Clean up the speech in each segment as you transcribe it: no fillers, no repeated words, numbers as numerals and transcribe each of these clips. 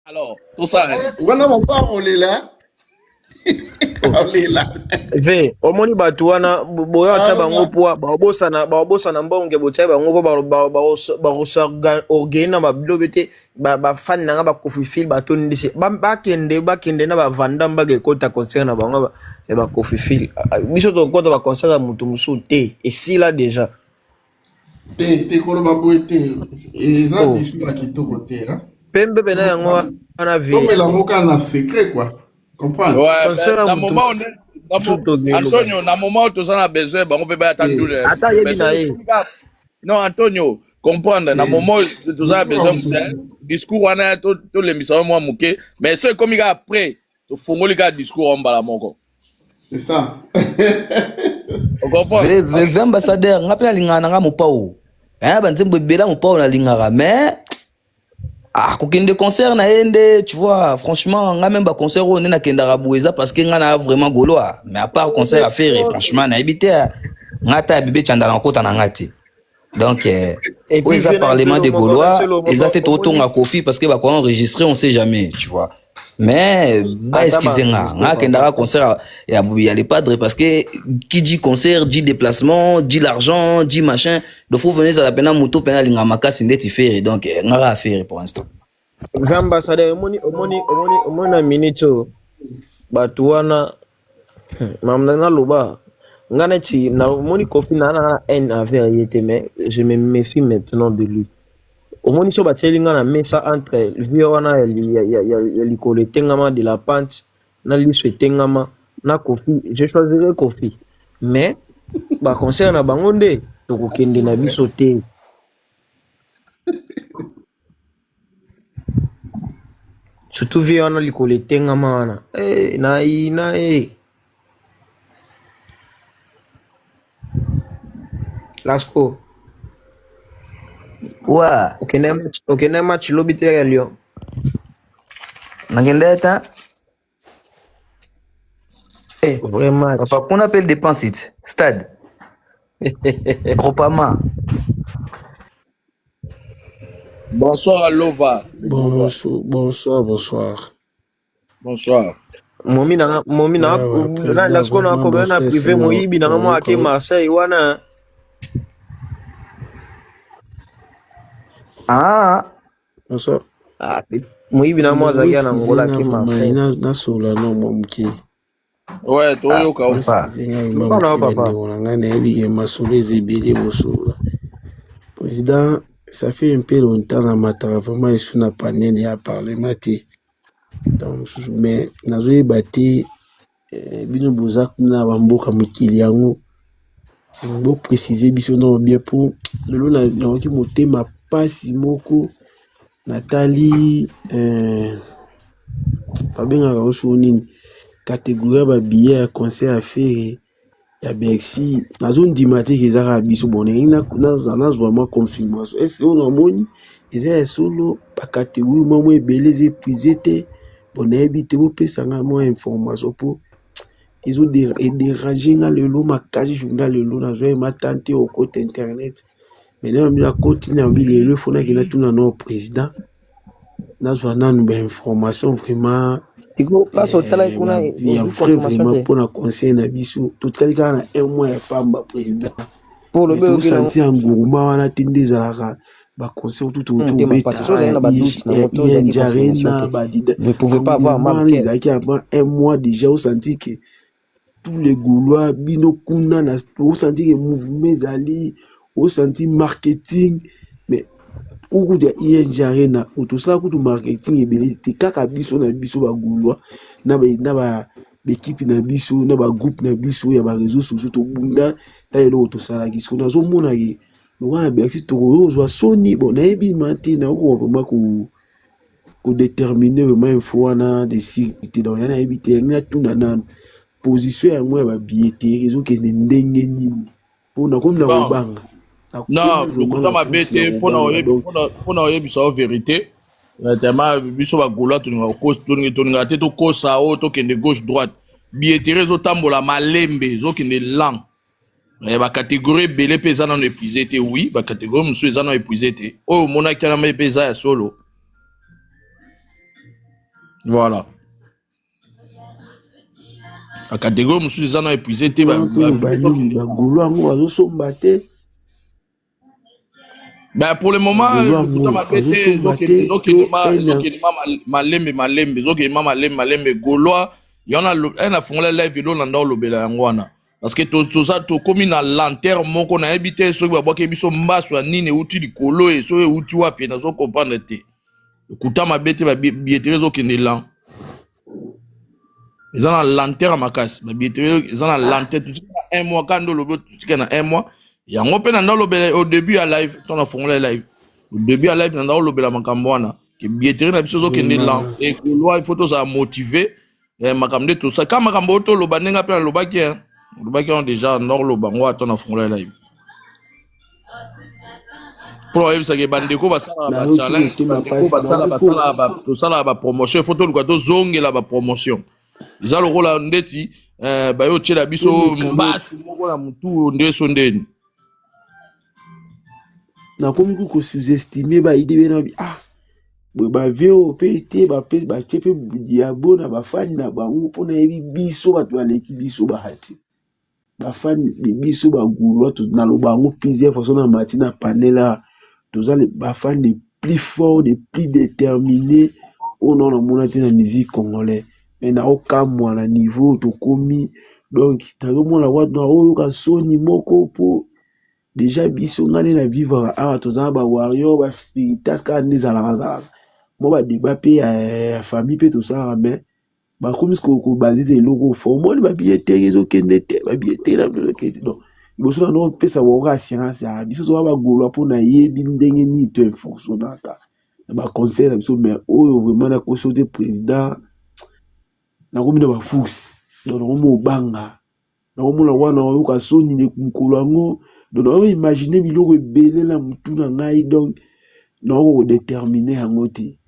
Alors, tosala wana papa olela olela. Ve omoni bato wana boya atya bango poa baobosana baobosana mbonge botya bango po bakosorganize na babilobe te bafani na nga bakofifile batondisi bakende bakende na bavandam bakekota concert na bango ya bakofifile biso tokokota baconcert ya moto mosusu te esila deja. Te te koloba boye te eza oh. Discours ya kitoko te hein? Pembe pena yango wana vie tomela yango kaka na secret quoi comprendre ouais, ben, na moment Antonio na moment oyo toza na besoin bango mpe baya ata ndule ata yebi na ye non Antonio comprendre na moment oyo toza na besoin discours wana tolembisa yango mwa moke mais so ekomi kaka après tofongoli kaka discours yango mbala moko. C'est ça. Ve ambassadeur nga mpe nalingaka na nga mopao eh, banzembo ebela mopao nalingaka mais ah, kokende concert na ye nde tu vois franchement nga meme baconcert oyo nde nakendaka boye eza parce que nga na vraiment gaulois mais à part concert ya Ferre franchement nayebi te nga ata ya bebe chandala nakota na nga te. Donc, oyo eza parlement de Gaulois, eza te totonga Kofi parce que bako enregistrer, on sait jamais, tu vois. Mais ba excusez nga, nga kendaka concert ya ya les padres parce que qui dit concert dit déplacement, dit l'argent, dit machin. Donc faut venir à la peine moto pena linga makasi ndeti Ferre. Donc nga ka Ferre pour l'instant. Ambassadeur omoni omoni omoni omoni na minute oyo bato wana makambo na naloba nga neti namoni Kofi na na haine envers ye te mais je me méfie maintenant de lui. Omoni so batieli nga na mesa entre vie wana ya, ya, ya, ya, ya likolo etengama de la pente na liso etengama na Kofi, je choisirais Kofi mais ba concert na bango nde tokokende na biso te. Surtout vie wana likolo etengama wana eh, na ina eh. Lasco. Wa. Okende match, okende match lobi te ya Lyon. Nakende ta. Eh, Vrai match. Papa, qu'on appelle dépense it? Stade. Groupama. Bonsoir Alova. Bonsoir, bonsoir, bonsoir. Bonsoir. Momi na momi na Ouais, ouais, na président, Lasco na vraiment, ko na bonsoir, privé c'est moyibi na mwa ake moi. Marseille wana. Ah, Bonsoir. Ah, moyibi na mwa Ndeko, azalaki na excusez Angola nga ake vraiment, Marseille. na nasola no mwa moke. Ouais, ah, toyoka. papa. Excusez nga vraiment Loba na yo moke papa. bandeko na ngai nayebi ke masolo eza ebele bosolola. Président, ça fait un peu longtemps na mataka vraiment esu na panel ya parlement te. Donc mosusu mais nazoyeba te bino boza kuna na bamboka mokili yango bo préciser biso nao bien po lelo nayoki motema pasi moko natali babengaka yango soki nini catégorie ya ba billet ya concert ya Ferre ya Bercy nazondima te ke eza kaka biso bon nalingi nazwa mwa confirmation est ce que oyo namoni eza ya solo ba catégorie mwa mwa ebele eza épuisé te bon nayebi te bopesa nga mwa information po ezo edérange nga lelo makasi journal lelo nazwa ye matante okota internet mais nde nakoti na bi lelo efo nakenda tuna nao président nazwa nanu ba information vraiment. Iko place otalaki kuna ya ozwi vrai confirmation vraiment te. mpona conseil na biso totikali kaka na un mois ya pamba président Po mais olobi oyoki nango tosanti engouement wana te nde ezalaka baconcert tout motema pasi. So ozali na ba doute nango te ozalaki ING confirmation Arena te. badida Ne pouvez pas avoir engouement mal au wana cœur. ezalaki avant un mois déjà osanti ke tous les Gaulois bino kuna na osanti ke mouvement ezali osanti marketing mais okutu ya ING Arena tosala kutu marketing ebele te kaka biso na biso ba Gaulois na ba na ba équipe na biso na ba groupe na biso ya ba réseaux sociaux tobunda ta eloko tosalaki siko nazomona ke lokola na Bercy tokozwa soni bon nayebi ma te nakokoka vraiment ko kodéterminer vraiment info wana de sécurité donc ya nayebi te yangi natuna nanu position yango ya babilletterie ezokende ndenge nini mpo nakomi na Bon, kobanga non, nakomi vraiment lokuta na mabe force ya te mpona kobanga oyebi donc mpona oyebisa yo vérité. Tellement biso bagaulois tolingaka tolingaka te tokosa oyo tokende gauche droite. Billetterie ezotambola malembe ezokende lent. Bacatégorie ebele mpe eza nano épuisé te. Oui, bacatégorie mosusu eza nano épuisé te. Oyo omonaki wana mpe eza ya solo. Voilà, bacatégorie mosusu eza na épuisé te. Wana toloba nini? Bagaulois yango bazosomba te. Ben, pour le moment, Bagaulois lokuta yango mabe te, bazosomba te ezokende to ma ene. Ezokende ma malembe malembe, ezokende ma malembe malembe. Gaulois yango na nafungola live elo nanda olobela yango wana, parce que toza, tokomi na lenteur moko, nayebi te soki babwaki biso mbaso ya nini, euti likolo e, soki euti wapi, nazo comprendre te. Lokuta mabe te, babilletterie ezokende lent, eza na lenteur ya makasi. Babilletterie eza na lenteur. Totika na un mois kaka nde olobi, totika na un mois yango mpe na nda olobela au début ya live. To nafungola live, au début ya live na nda olobela makambo wana ke billetterie na biso ezokende lent. Vraiment. E Gaulois, il faut tozala motivé. Makambo nde tosala ka makambo oyo toloba ndenge mpe nalobaki, olobaki yango déjà, nda oloba ngo ata nafungola live mpo bayebisaka bandeko basalaka Nayoki bachallenge. motema Bandeko mpasi. basala Nayoki basala tosalaka bapromotion, il faut toluka tozongela bapromotion. Eza lokola ndeti bayo tiela biso tomeka mbasi moko na mutu nde so ndeni. Nakomi ku kosous-estimer baide bena bi boye bavieux oyo mpe te, bape batie mpe diabo na bafani na bango, mpo nayebi biso bato baleki biso bahati bafani biso bagaulois. Naloba yango plusieurs fois so na mati na panel awa, toza bafani de plus fort, de plus déterminé oyo nao namona te na musique congolais. Mais naokamwa na niveau oyo tokomi. Donc nazomona wato, naoyoka soni moko, mpo déjà biso, ngai nde na vivre awa, toza na bawarrior, baspiritas kaka nde ezalaka zalaka mwa badébat mpe ya famille mpe tosalaka. Mais bakomi sikoyo kobaser te eloko fo omoni babilletterie ezokende te, babilletterie na biso ezokende te. Donc liboso na opesa bango assurance ya biso toza bagaulois, mpo nayebi ndenge nini to efonctionnaka na baconcert na biso. Mais oyo vraiment nakosi te, président, nakomi na bafusi. Donc nakomi obanga, nakomona wana oyoka soni mokolo yango. Donc naoimagine biloko ebele na motu na ngai, donc naoko kodéterminer yango te.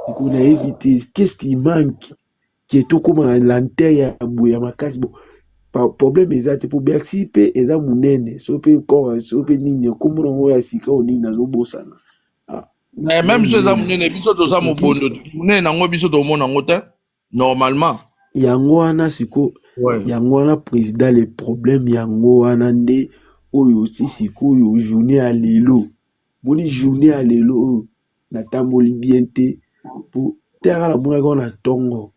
Sikoyo nayebi te qu'est-ce qui manque ke tokóma na lenteur ya boye ya makasi. Bon, problème eza te, po Bercy mpe eza monene, so mpe corps so mpe nini, komona yango ya sika oyo nini, nazobosana. Mais même so eza monene, biso toza mobondo monene nango, biso tomona yango te normalement. Yango wana siko. Yango wana, président, le problème yango wana nde oyo ti sikoyo journée ya lelo, moni journée ya lelo oyo natamboli bien te, po tera namonaki wana ntongo,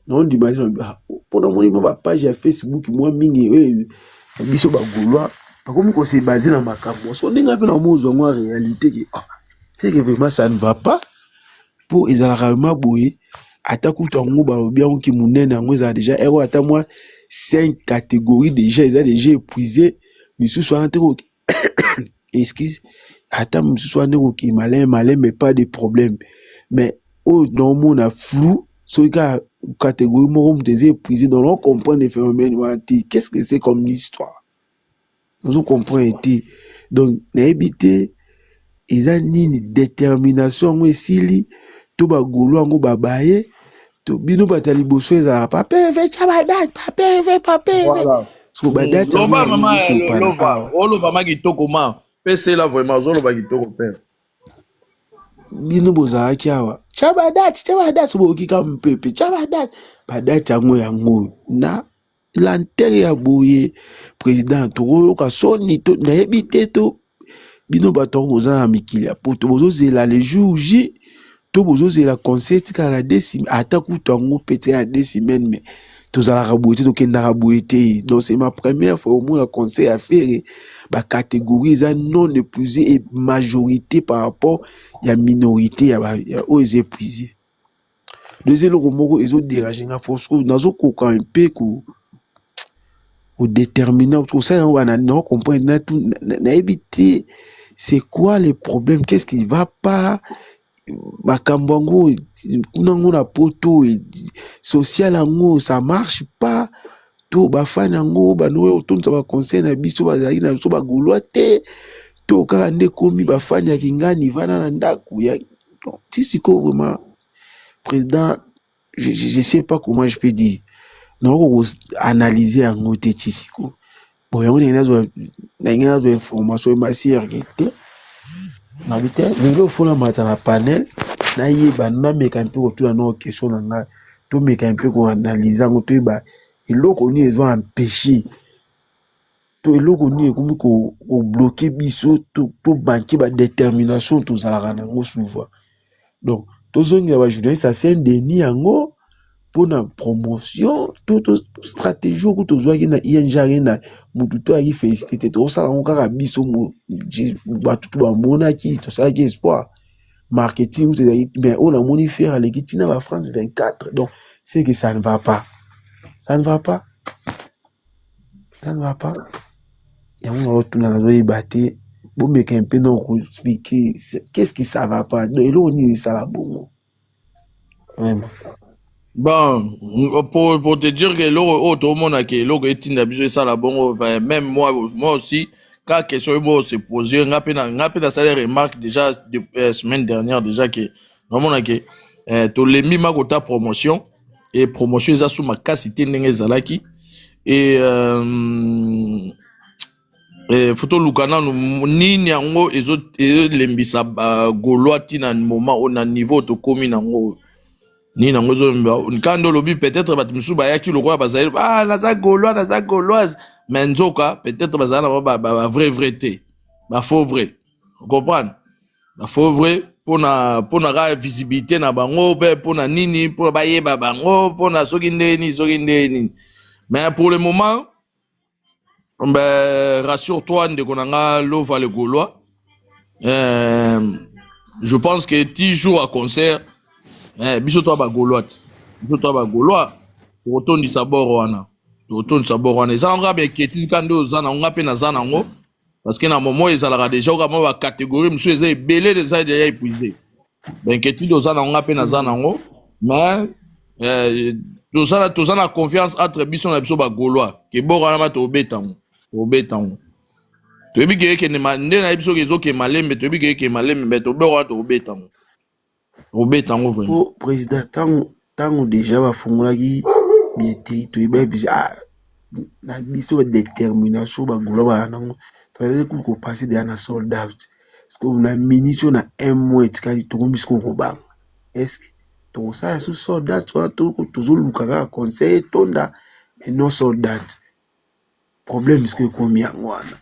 naondima te mpo namoni mwa bapage ya Facebook mwa mingi oyo ya biso bagaulois bakomi kose baser na makambo so ndenge mpe namozwa yango ya réalité ke c'est que vraiment ça ne va pas, mpo ezalaka vraiment boye. Ata kutu yango balobi yango ki monene, yango ezala déjà ero ata mwa 5 catégorie déjà eza déjà épuisé. Misusu wana te, excuse, ata mosusu wana ekoki maleme maleme, pas de problème. Mais oyo naomona flou, soki kaka catégorie moko moto eza épuisé. Donc on comprendre phénomène wana te. Qu'est-ce que c'est comme l'histoire? Ozo comprendre te. Donc nayebi te eza nini, détermination yango esili to bagaulois yango babaye to bino bato ya liboso ezalaka papa Hervé, tya badate, papa Hervé, papa Hervé. Siko badate yango Loba mama. ezosopana Loba. awa. Oloba ma kitoko, ma pesela vraiment, ozoloba kitoko mpe. Bino bozalaki awa, tya badate, tya badate, boyoki kaka mopepe, tya badate, badate yango yango na lenteur ya boye. Président, tokoyoka soni to nayebi te. To bino bato yango boza na mikili ya poto, bozozela le jour J to bozozela concert tikala na 2 semaines, ata kutu yango mpe te ya 2 semaines. Mais tozalaka boye te, tokendaka boye te. Donc c'est ma première fois omona concert ya Ferre, bacatégorie eza non épuisé et majorité par rapport ya minorité ya oyo eza épuisé. Deuxième, eloko moko ezodéranger nga force oyo nazokoka mpe ko kodéterminer kosala yango bana nao comprendre, nayebi te c'est quoi le problème, qu'est-ce qui va pas. Makambo yango kuna yango na poto social yango ça marche pas, to bafani yango bano oyo otondisa baconcert na biso bazalaki na biso bagaulois te, to kaka nde ekomi bafani ya kingani vana na ndako ya ti sikoyo. Vraiment, président, je sais pas comment je peux dire, nakoki koanalyser yango te ti sikoyo. Bon, yango ndenge nazwa information emasirke te, nabi te lelo ofolamata na panel. Nayeba, nameka mpe kotuna nao question na ngai, tomeka mpe koanalyse yango, toyeba eloko nini ezo empêche to eloko nini ekomi kobloquer biso, tobanke badétermination tozalaka nango souvent. Donc tozongela bajournaliste ya Saint Denis yango mpona promotion to stratégie oyo tozwaki na ING Arena. Motu to ayaki félicité te, tozosala yango kaka biso bato to bamonaki, tosalaki espoir marketing ezalaki. Mais oyo namoni, Ferre aleki ntina ba France 24. Donc c'est que ça ne va pas, ça ne va pas, ça ne va pas. Yango nazotuna, nazoyeba te. Bomeka mpe na koexpliquer qu'est-ce qui ça va pas. Donc eloko nini esala bongo vraiment? Bon, pour te dire que eloko oyo tomonaka, eloko etinda biso esala bongo, ben, même moi aussi, quand question oyo se pose, nga mpe nasali remarque déjà semaine dernière déjà ke namonake tolembi makota promotion et promotion eza su makasi te ndenge ezalaki. Et faut toluka nanu nini yango ezolembisa bagaulois ntina moment oyo, na niveau tokómi nango. Nini yango ezolemba kaka nde olobi, peut-être bato mosusu bayaki lokola bazali: "Ah, naza Gaulois, naza Gauloise", mais nzoka peut-être bazala na bango bavrai vrai te, bafaux vrai, comprendre, bafaux vrai mpona kaka visibilité na bango, mpe mpona nini, mpona bayeba bango, mpona soki ndenge nini, soki ndenge nini. Mais pour le moment, ben, rassure-toi, ndeko na nga Lova le Gaulois, je pense que ti jour à concert, biso to bagaulois te, biso to bagaulois tokotondisa boro wana, tokotondisa boro wana. Eza nango kaka bainquiétude ka nde oza nango, nga mpe naza nango, parce que na moment ezalaka déjà oka mwa bacatégorie mosusu eza ebele, eza déjà épuisé. Bainquiétude oza nango, nga mpe naza nango, mais toza na confiance entre biso na biso bagaulois ke boro wana ma tobeta yango, tobeta yango. Toyebi ke ekende nde nayebi soki ezokende malembe, toyebi ke ekende malembe, mais tobero wana tobeta yango, tobeta yango vraiment. Po président, ntango déjà bafungolaki billetterie, toyebaki biso, ah, na biso badétermination bagaulois baya nango, tozalaki kutu kopasser déjà na sold out. Parce que na minute oyo, na un mois etikali, tokomi sikoyo kobanga: est-ce tokosala su sold out wana? Tozoluka kaka concert etonda, mais non sold out. Problème sikoyo ekomi yango wana,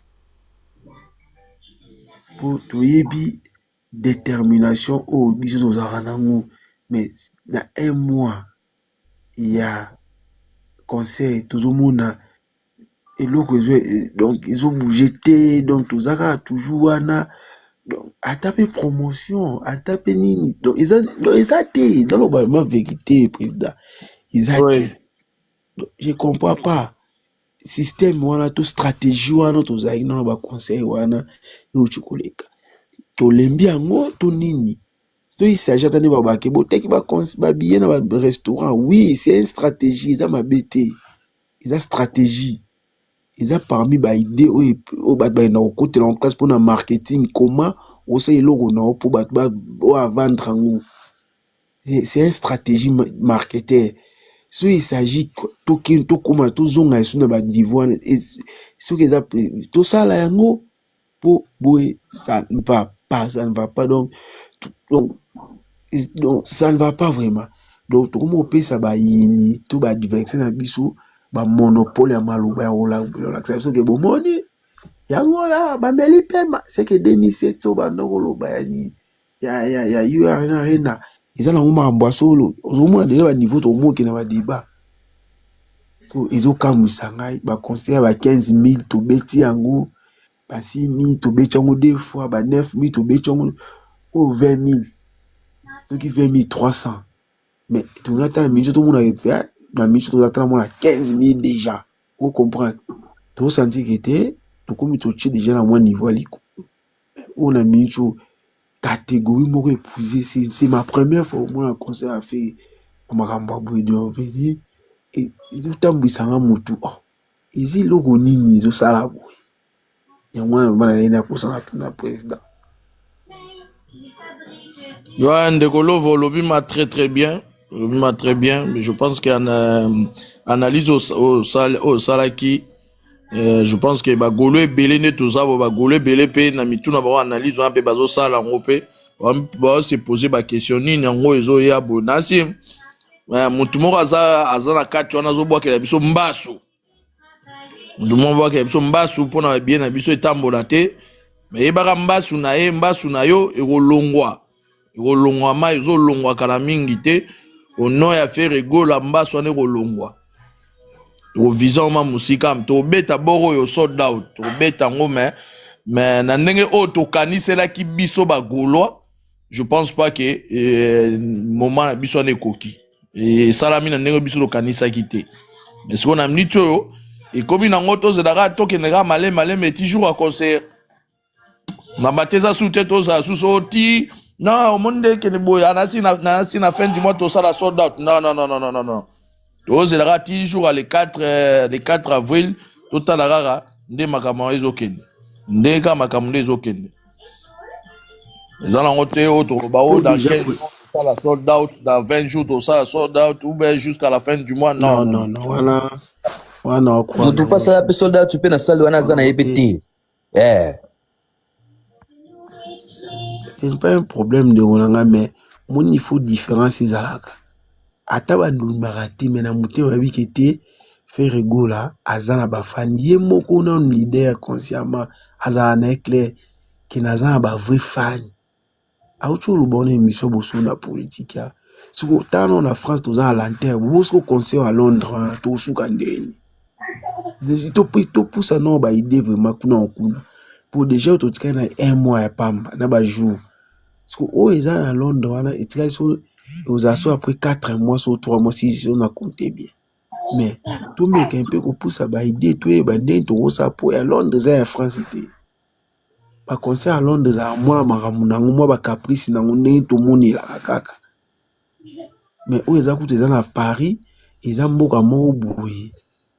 po toyebi détermination oyo biso tozalaka nango, mais na un mois ya concert tozomona eloko ezo, donc ezobouge te. Donc toza kaka toujours wana. Donc ata mpe promotion, ata mpe nini, donc eza, donc eza te. Naloba ma vérité, président, eza te. Donc, je comprends pas système wana to stratégie wana tozalaki nano baconseil wana euti koleka. Tolembi yango to nini? So il s'agit ata nde babake boteki babillet na barestaurant, oui, c'est une stratégie, eza mabe te, eza stratégie, eza parmi baidée oyo oyo bato bakenda kokotela en classe mpona marketing, comment osala eloko na yo mpo bato oyo avendre yango. C'est une stratégie marketeur. So il s'agit tokende, tokóma, tozonga esu na baniveau wana, soki eza tosala yango mpo boye, ça ne va pas, ça ne va pas. Donc ça ne va pas vraiment. Donc tokomi kopesa bayini to baadversaire na biso bamonopole ya maloba ya kolakisa biso ke bomoni yango oyo bameli pema. C'est que 2007 oyo banda koloba ya nini ya U Arena, eza nango makambo ya solo. Ozomona déjà baniveau tokomoke na badébat. So ezokambwisa ngai, baconcert ya ba 15 000 tobeti yango, ba 6 000 tobeti yango deux fois, ba 9 000 tobeti yango, oyo 20 000, soki 20 300, mais toza tala mingi, tomona ete na mingi toza tala mona 15 000 déjà. Ocomprendre, tosentir ke te, tokomi totie déjà na mwa niveau ya likolo oyo na mingi oyo catégorie moko épuisé. C'est ma première fois omona concert afe makambo ya boye. Donc venir ezotambwisanga motu, oh, eza eloko nini ezosala boye? Yango wana bana naye na posa na tuna président. Ouais, ndeko Lovo, olobi ma très très bien, olobi ma très bien, mais je pense que analyse osalaki, je pense que bagaulois ebele nde toza bo, bagaulois ebele mpe na mitu na bango analyse wana mpe bazosala yango mpe. Ba se poser ba question nini yango ezoya boye. Nasi motu moko aza na kati wana, azobwakela biso mbasu. Motu moko abwakela biso mbasu mpona ba billet na biso etambola te. Me yebaka, mbasu na ye, mbasu na yo ekolongwa, ekolongwa ma ezolongwa kala mingi te. Au nom ya Ferre Gola, mbasu wana ekolongwa, ekoviser ma mosika. Tobeta boro oyo sold out, tobeta yango. Mais na ndenge oyo tokaniselaki biso bagaulois, je pense pas que moment na biso wana ekoki esalami na ndenge biso tokanisaki te. Mais sikoyo na miniti oyo ekomi nango, tozelaka, tokende kaka maleme maleme ti jour ya concert. Mamba te, eza su te, tozala susu oyo ti non, omoni nde ekende boye, anasi na fin du mois tosala sold out. Non, non, non, non, non, non, non, tozelaka ti jour ya le 4, le 4 avril. Totala kaka nde makambo yango ezokende, nde kaka makambo nde ezokende. Eza nango te oyo tokoloba oyo dans 15 jours tosala sold out, dans 20 jours tosala sold out, ou bien jusqu'à la fin du mois. Non. Non, non, wana wana. Motu mpasala mpe sold out mpe na salle wana aza na ye mpe te. Ce n'est pas un problème, ndeko na nga, mais moni, il faut différence ezalaka. Ata bandumaka te, mais na motema bayebi ke te, Ferre Gola aza na bafani. Ye moko nanu leader, consciemment azala na ye clair ke naza na ba vrai fan. Auti oloba wana émission boso na politique ya siko. Tala nano na France, toza na lenteur bobo. Siko concert ya Londres wana tosuka ndeni? Topusa nano ba idée vraiment kuna kuna, po déjà totikali na un mois ya pamba na ba jour. Siko oyo eza na Londres wana etikali so, ozala so après 4 mois, so 3 mois, si so na compte bien. Mais tomeka mpe kopusa ba idée, toyeba ndenge tokosala, po ya Londres eza ya France te. Ba concert ya Londres ezala mwa makambo nango, mwa ba caprice nango, ndenge tomonelaka kaka. Mais oyo eza kutu eza na Paris, eza mboka moko boye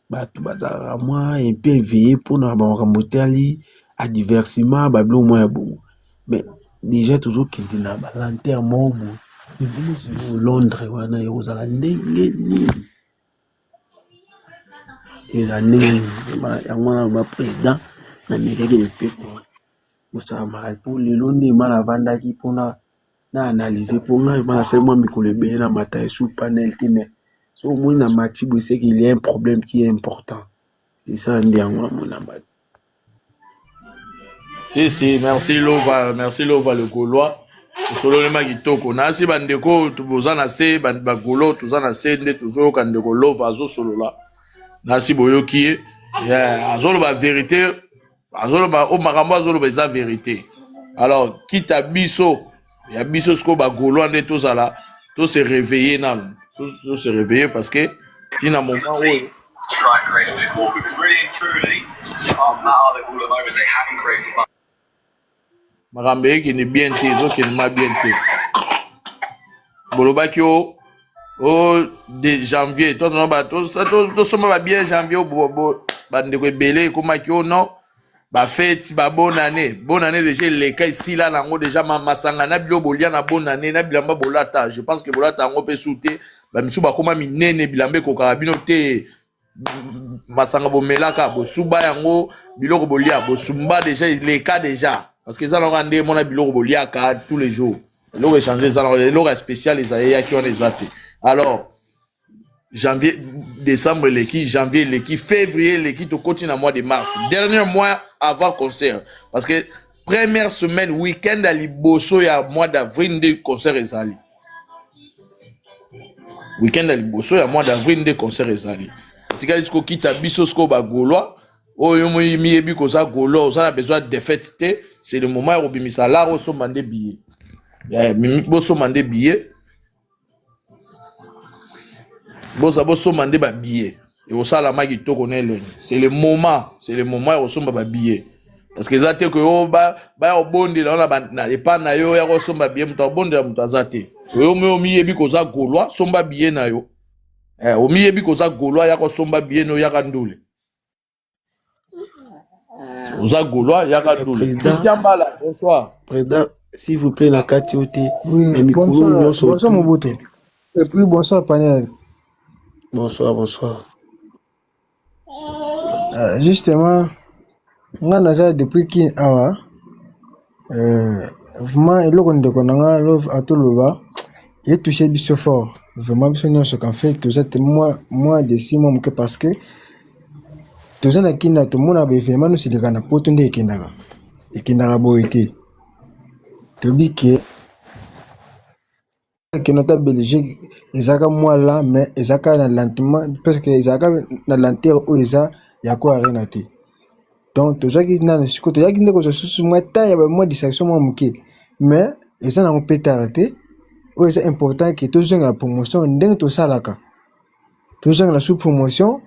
bato bazalaka mwa un peu éveillé mpona bamakambo etali adiversiment, babiloko mwa ya bongo. Mais déjà tozokende na ba lenteur moko boye. Mais bongo sikoyo Londres wana ekozala ndenge nini? Ezala ndenge nini? Yango wana ba président namekaki mpe kosala makambo mpo lelo nde ma navandaki mpona na analyse, mpo ngai ma nasali mwa mikolo ebele na mata esu panel te. Mais so omoni na mati boye, c'est qu'il y a un problème qui est important. C'est ça nde yango namoni na mati. Si si, merci Lova, merci Lova le Gaulois. Osololema kitoko. Nasi bandeko boza na se, bagaulois toza na se nde tozoyoka ndeko Lova azosolola. Nasi boyoki ye, azoloba vérité, azoloba o makambo azoloba eza vérité. Alors kita biso ya biso sikoyo bagaulois nde tozala, tose réveiller nanu, tose réveiller, parce que ntina moment oyo try and create a bit more, because really and truly, apart from that Arda Güler moment, they haven't created much. Makambo ekende bien te, ezokende ma bien te. Bolobaki o de janvier tosomba ba billet janvier, bandeko ebele ekomaki o non, ba fête, ba bonne année. Bonne année déjà eleka, esila nango déjà. Masanga na bilo bolia na bonne année na bilamba bolata, je pense que bolata yango mpe su te. Bamisu bakóma minene, bilamba ekokaka bino te. Masanga bomelaka, bosuba yango, biloko bolia, bosumba déjà, eleka déjà, parce que eza nango nde mona biloko boliaka tous les jours. Eloko échange eza nango, eloko ya spécial eza eyaki wana eza te. Alors janvier, décembre eleki, janvier eleki, février eleki, tokoti na mois de mars, dernier mois avant concert, parce que première semaine, week-end ya liboso ya mois d'avril nde concert ezali. Week-end ya liboso ya mois d'avril nde concert ezali. Etikali sikoyo kita biso sikoyo bagaulois oyo miyebi koza gaulois, oza na besoin ya défaite te. C'est le moment ya kobimisa lar, osomba nde billet, bosomba nde billet, boza bosomba nde ba billet, ekosalama kitoko na elengi. C'est le moment, c'est le moment ya kosomba ba billet, parce que eza te ke oyo baya kobondela wana na epa na yo ya kosomba billet. Moto abondela moto aza te. Oyo omiyebi koza gaulois, somba billet na yo. Omiyebi koza gaulois, ya kosomba billet na yo, yaka ndule. Oza gaulois, yaka ndule. Christian Bala, bonsoir. Président, s'il vous plaît, na kati oyo te. Oui, mikolo nyonso. Bonsoir Mobutu. Et puis bonsoir panel. Bonsoir, bonsoir. Justement, nga naza depuis Kin awa. Vraiment eloko ndeko na nga Love atoloba etouche biso fort. Vraiment biso nyonso qu'en fait toza te mwa mwa desi mwa moke parce que toza na kina tomona ba événement nyonso eleka na poto nde ekendaka ekendaka boye te. Toyebi ke ekende ata Belgique ezalaka mwa lent, mais ezalaka na lentement parce que ezalaka na lenteur oyo eza ya ko Arena te. Donc tozwaki nano sikoyo, toyaki nde kozwa susu mwa temps ya mwa distraction mwa moke, mais eza nango mpe tard te. Oyo eza important ke tozongela promotion ndenge tosalaka, tozongela sous promotion,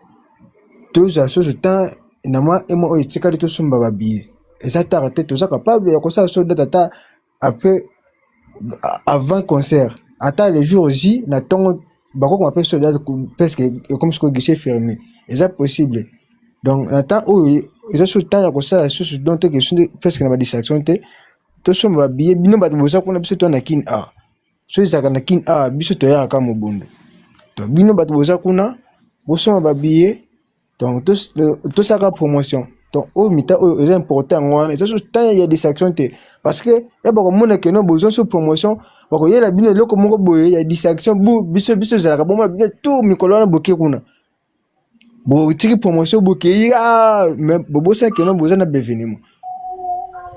tozwa susu temps na mwa emo oyo etikali, tosomba babillet. Eza tard te, toza capable ya kosala so date ata après, avant concert, ata le jour J na ntongo bakokoma mpe so date presque ekomi sikoyo guichet fermé, eza possible. Donc na temps oyo eza so temps ya kosala lisusu, donc toke presque na badistraction te, tosomba babillet. Bino bato boza kuna, biso toya na Kine a so ezalaka na Kine a, biso toyaka mobondo. Donc bino bato boza kuna, bosomba babillet. Donc tosalaka promotion. Donc oyo mita oyo eza important, yango wana eza so temps ya distraction te, parce que ya bakomona keno bozwa so promotion, bakoyela bino eloko moko boye ya distraction. Bu biso ezalaka bomona bino tout mikolo wana boke kuna, botiki promotion, bokei, mais bobosana keno boza na baévénement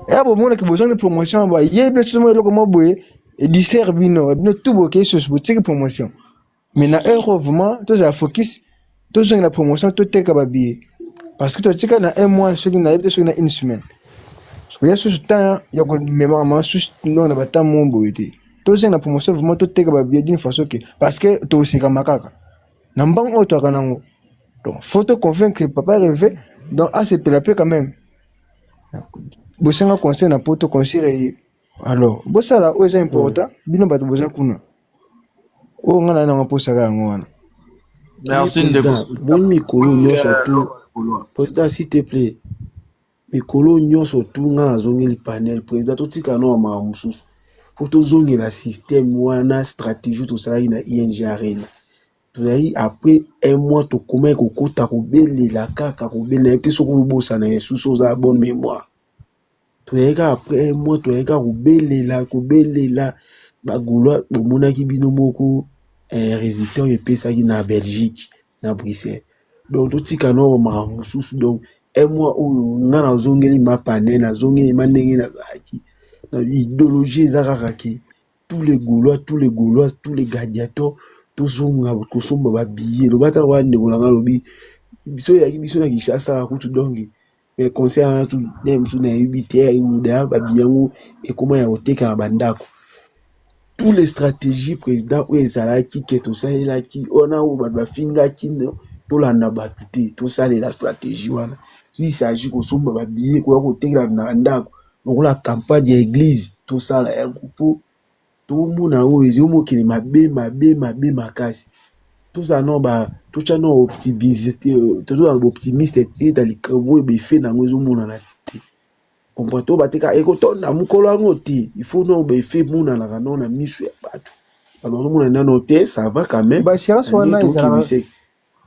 ya bomonaki bozangi promotion, bayebi bino soso eloko moko boye edistraire bino, bino tout bokei susu, botiki promotion. Mais na heure oyo vraiment tozala focus, tozongela promotion, toteka babillet, parce que totika na un mois, soki nayebi te, soki na une semaine koya susu temps ya komemaka ma susu ndongo na batemps mo boye te. Tozonga na promotion vraiment, toteka babillet d'une façon ke parce que tosekama kaka na mbango oyo toyaka nango. Donc faut te convaincre papa rêve, donc asepela mpe quand même. Bosenga conseil na poto, conseil ye. Alors bosala oyo eza important. Bino bato boza kuna, oyo nga na nango mposaka yango wana. Merci ndeko. Moni mikolo nyonso tu, président, s'il te plaît, mikolo nyonso tu nga nazongeli panel. Président, totika no makambo mosusu po tozongela système wana, stratégie tosalaki na ING Arena. Tozali après un mois, tokomaki kokota kobelela kaka kobelela. Nayebi te soki obosana lisusu, oza bonne mémoire. Tozali kaka après un mois, tozali kaka kobelela kobelela. Bagaulois bomonaki bino moko résultat oyo epesaki na Belgique, na Bruxelles. Donc totika no makambo mosusu. Donc un mois oyo nga nazongeli ma panel, nazongeli ma ndenge nazalaki na idéologie. Eza kaka ke tous les Gaulois, tous les Gauloises, tous les gladiateurs, tozonga kosomba babillet. Loba tala wana, ndeko na nga alobi biso oyaki biso na Kinshasa kutu. Donc mais concert wana tu nde mosusu nayebi te daya babillet yango ekóma ya koteka na bandako. Tous les stratégies, président, oyo ezalaki ke tosalelaki wana, oyo bato bafingaki, tolanda bato te, tosalela stratégie wana. So il s'agit kosomba babillet, koya kotekela na ndako lokola campagne ya église, tosala yango mpo tomona oyo ezomokende mabe mabe mabe makasi. Tozala no ba totya no optimiste, tozala baoptimiste te na likambo oyo befe nango ezomonana te. Comprend to bateka ekotonda mokolo yango te. Il faut no baeffet emonanaka no na miso ya bato, bato bazomona nano te. Ça va quand même. Baassurance wana ezalaka,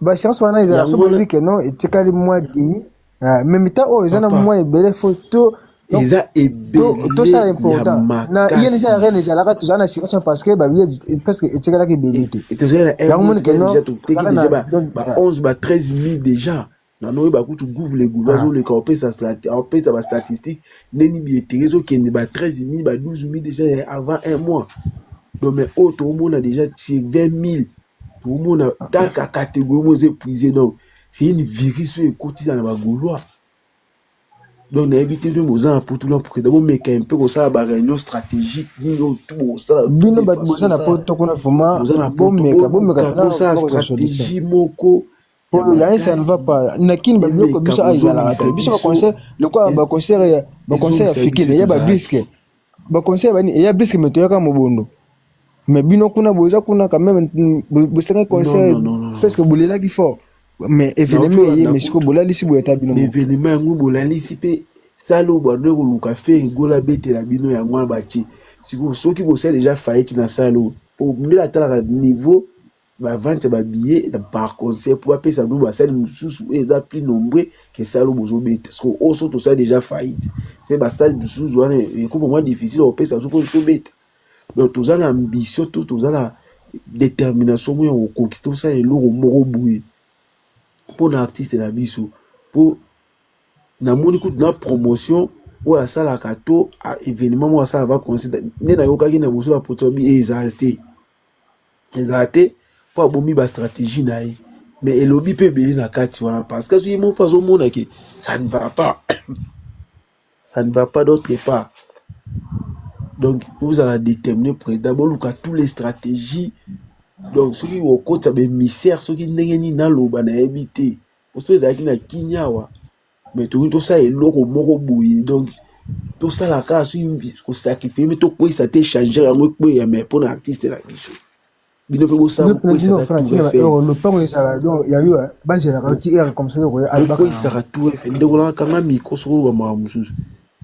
baassurance wana ezalaka so bolobi ke non, etikali mwa demi, mais mita oyo eza na mwa ebele, faut to eza ebele. Tosala important na ING Arena ezalaka, tozala na assurance parce que babillet presque etikalaki ebele te. Tozali na un déjà, toteki déjà ba 11 ba 13 000 déjà. Nano oyeba kutu gouve le gouve azoleka opesa opesa bastatistique ndeni billetterie ezokende ba 13 000, ba 12 000 déjà avant un mois. Donc mais oyo toomona déjà sur 20 000, toomona taka catégorie mo eza épuisé. Donc c'est une virus oyo ekotisa na bagaulois. Donc nayebi te nde boza na poto na président, bomeka mpe kosala baréunion stratégique nini oyo tu bosala. Bino bato boza na poto kuna, vraiment boza na poto, bomeka bomeka bosala stratégie moko. Oyo yango ça ne va pas na Kini. Babiloko biso awa ezalaka te. Biso baconcert lokola baconcert ya baconcert ya fikile eya babiske, baconcert bani eya biske, me toyaka mobondo. Mais bino kuna boza kuna quand même, bosengaki concert presque bolelaki fort, mais événement eye, mais sikoyo bolalisi boye ata bino moko. Événement yango bolalisi mpe sala oyo bando koluka Ferre Gola abetela bino yango wana batie. Sikoyo soki bosali déjà faillite na sala oyo, po nde atalaka niveau. Ba vente ya ba billets par concert po bapesa bino ba salle mosusu oyo eza plus nombreux que salle oyo bozobeta. Sikoyo oyo soki tosali dejà faillite, se ba salle mosusu wana ekoma mwa difficile ya kopesa biso po tobeta. Donc toza na ambition to toza na determination moko ya kokokisa tosala eloko moko boye mpo na artiste na biso po namoni kutu na promotion oyo asalaka to evenement moko asalaka ba concert nde nayokaki na boso ba poto bi ezala te ezala te mpo abomi ba stratégie na ye mais elobi mpe ebele na kati wana parce que ye moko azomona ke ça ne va pas, ça ne va pas d'autre part. Donc ozala déterminé, président, boluka tous les stratégies. Donc soki okotisa baémissaire, soki ndenge nini, naloba nayebi te poso ezalaki na Kini awa, mais tokoki tosala eloko moko boye. Donc tosala kaka soki kosacrifier, mais tokweyisa te échangeur yango ekweya, mais mpo na artiste na biso, bino mpe bosala bokweyisaka Tour Eiffel. Lopango ezala donc ya yo, bazelaka ti heure comme ça okoya alobaka. Bokweyisaka Tour Eiffel. Ndeko nanga, kanga micro soki oloba makambo mosusu.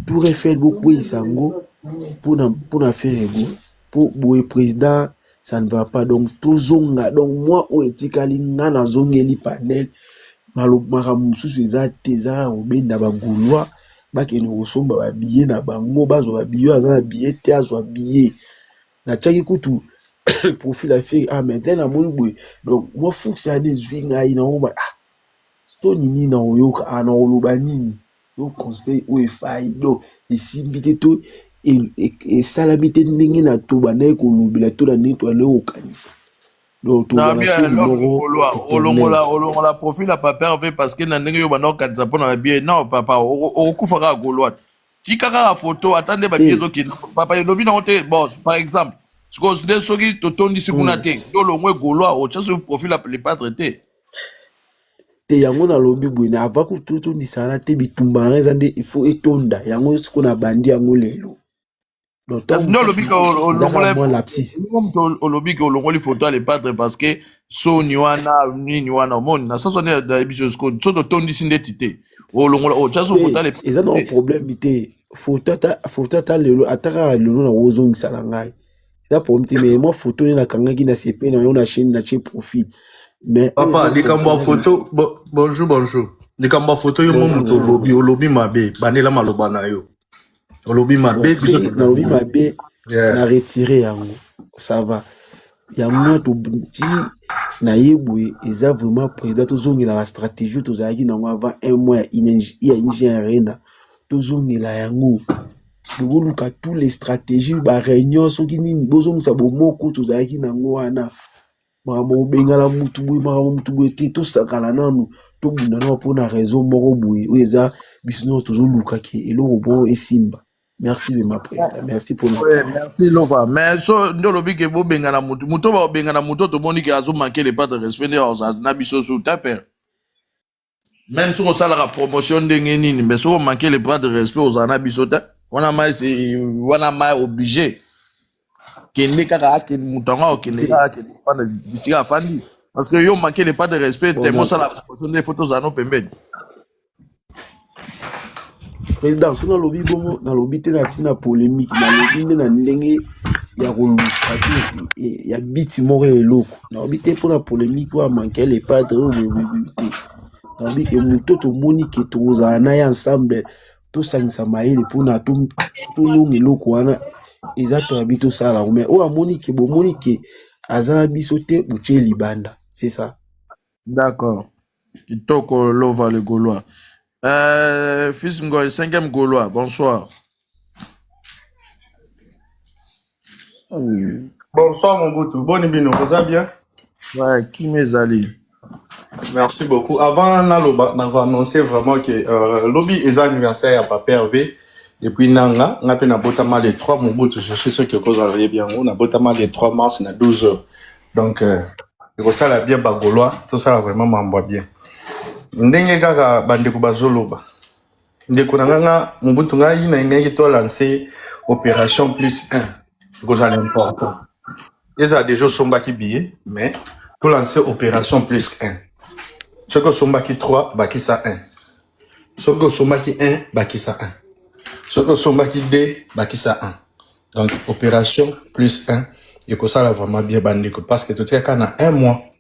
Tour Eiffel bokweyisa yango mpona Ferre Gola, mpo boye, président, ça ne va pas. Donc tozonga, donc mwa oyo etikali, nga nazongeli panel. Makambo mosusu eza te, eza kaka kobenda bagaulois bakende kosomba babillet na bango, bazwa babillet. Aza na billet te, azwa billet. Natiaki kutu profil ya Ferre. Ah, maintenant namoni boye, donc mwa fuksi wana ezwi ngai nakoba ah soni nini na koyoka, ah na koloba nini. Donc conseil oyo efai, donc esimbi te to esalami te ndenge na tobandaki kolobela to na ndenge tobandaki kokanisa. Donc tozala soni moko. Olongola, olongola profil ya papa Hervé parce que na ndenge yo banda kokanisa mpo na babillet, non papa, okokufa kaka gaulois. Tika kaka photo, ata nde babillet ezokende, papa, elobi nango te. Bon, par exemple sikoyo nde soki totondisi kuna te, nde olongwe gaulois, otya soki profil ya Le Padre te. Te, yango nalobi boye na avant kutu totondisa wana te, bitumba na ngai eza nde il faut etonda yango. Sikoyo na bandi yango lelo. Donc kasi nde olobi ke ezaka mwa lapsus. Olobi ke olongoli photo ya Le Padre parce que soni wana nini wana. Omoni na sens wana nayebi so sikoyo so totondisi ndeti te, olongola otya so photo ya Le Eza na problème te. Photo ata, photo ata lelo, ata kaka lelo na kozongisa na ngai, eza problème te. Mais mwa photo nde nakangaki na sepe na yango na chaîne, na tie profil, mais papa, likambo ya photo, bonjour, bonjour. Likambo ya photo, yo mo moto olobi, olobi mabe. Bandela maloba na yo, olobi mabe. Biso nalobi mabe, na retire yango, ça va. Yango ti naye boye eza vraiment, président, tozongelaka stratégie oyo tozalaki nango avant un mois ya ING Arena. Tozongela yango, boluka tous les stratégies, baréunion soki nini, bozongisa bomoko tozalaki nango wana. Makambo kobengana mutu boye, makambo mutu boye te. Tosakana nanu, tobunda nano mpona raison moko boye oyo eza biso nyonso tozoluka ke eloko moko esimba. Merci vraiment, président, merci pour Ouais, merci Lova. Mais so nde olobi ke bobengana mutu, mutu oyo bakobengana, mutu oyo tomoni ke azomanke Le Padre respect, nde akozala na biso su te père. Même soki osalaka promotion ndenge nini, mais soki omanke Le Padre respect, ozala na biso te. Wana mai wana mai obligé kende kaka, akende moto yango, akokende kaka, akende kofanda bisika afandi, parce que yo manke Le Padre respect te. Mosala promotion nde faut tozala no pembeni. Président, so nalobi bongo, nalobi te na ntina polémique, nalobi nde na ndenge ya koluka te ya biti moko ya eloko. Nalobi te mpona polémique oyo amanke Le Padre oyo boyeboye te. Nalobi ke moto tomoni ke tokozala na ye ensemble, tosangisa mayele mpona tolonga eloko wana, eza toyabi tosala yango. Mais oyo amoni ke bomoni ke aza na biso te, botie libanda, c'est ça. D'accord, kitoko Lova le Gaulois. Fils Ngoy, cinquième Gaulois, bonsoir. Bonsoir Mobutu, boni bino, boza bien? Ouais, kimi ezali. Merci beaucoup. Avant naloba, nako annoncer vraiment que lobi eza anniversaire ya Papa Hervé et puis nanga, nga pe nabotama le 3 Mobutu, je suis sûr que kozala yebi yango, nabotama le 3 mars na 12 heures. Donc ekosala bien ba Gaulois, tosala vraiment mambo ya bien. Ndenge kaka bandeko bazoloba. Ndeko na nga Mobutu, ngai nalingaki to lancer opération plus 1. Ekozala important. Ezala déjà osombaki billet, mais to lancer opération plus 1. Soki osombaki 3, bakisa 1. Soki osombaki 1, bakisa 1. Soki osombaki 2, bakisa 1. Donc opération plus 1. Ekosala vraiment bien, bandeko, parce que totikaka na un mois.